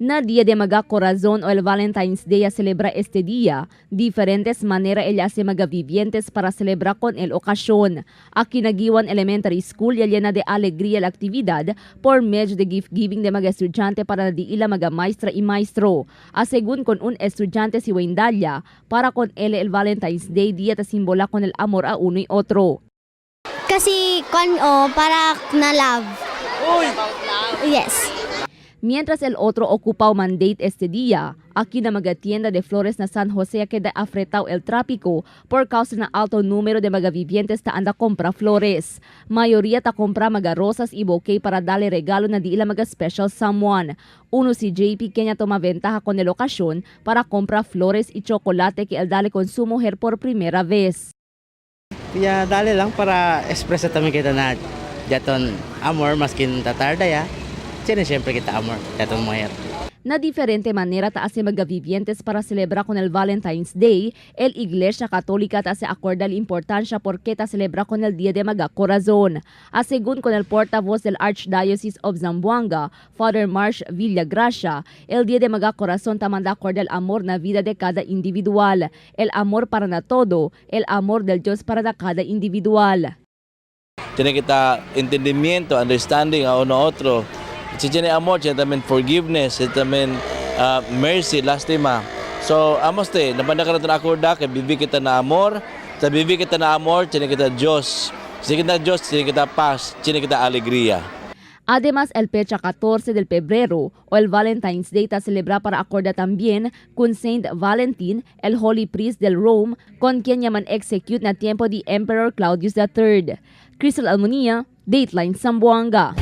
Na Día de Maga Corazón o el Valentine's Day a celebra este día, diferentes manera ella hace maga vivientes para celebrar con el ocasión. Aquí Kinaguiwan Elementary School ya llena de alegría la actividad por medio de gift giving de mga estudyante para di ila maga maestra y maestro. A según con un estudyante si Wayne Dalia, para con él el Valentine's Day día ta simbola con el amor a uno y otro. Kasi kon o para na love. Yes. Mientras el otro ocupa mandate este día, aquí na mga tienda de flores na San Jose queda afretado el tráfico por causa na alto número de mga vivientes ta anda compra flores. Mayoría ta compra mga rosas y bouquet para darle regalo na di ila mga special someone. Uno si JP Kenya toma ventaja con el ocasión para compra flores y chocolate que él dale con su mujer por primera vez. Kaya dali lang para express tamin kita na jaton amor maskin tatarda ya. Sino siyempre kita amor jaton mujer. Na diferente manera ta hace mga vivientes para celebrar con el Valentine's Day, el Iglesia Católica ta se acorda la importancia por qué ta celebra con el Día de Maga Corazón. A según con el portavoz del Archdiocese of Zamboanga, Father Marsh Villagracia, el Día de Maga Corazón ta manda acorda el amor na vida de cada individual, el amor para na todo, el amor del Dios para na cada individual. Tiene kita entendimiento, understanding a uno otro. Si tiene amor, tiene también forgiveness, tiene también mercy, lástima. So, amos te, napanda ka na akorda, kay bibi kita na amor, sa bibi kita na amor, tiene kita Diyos. Si kita Diyos, tiene kita paz, tiene kita alegría. Además, el fecha 14 del febrero o el Valentine's Day ta celebra para acorda también con Saint Valentin, el Holy Priest del Rome, con quien llaman execute na tiempo de Emperor Claudius III. Crystal Almonia, Dateline Zamboanga.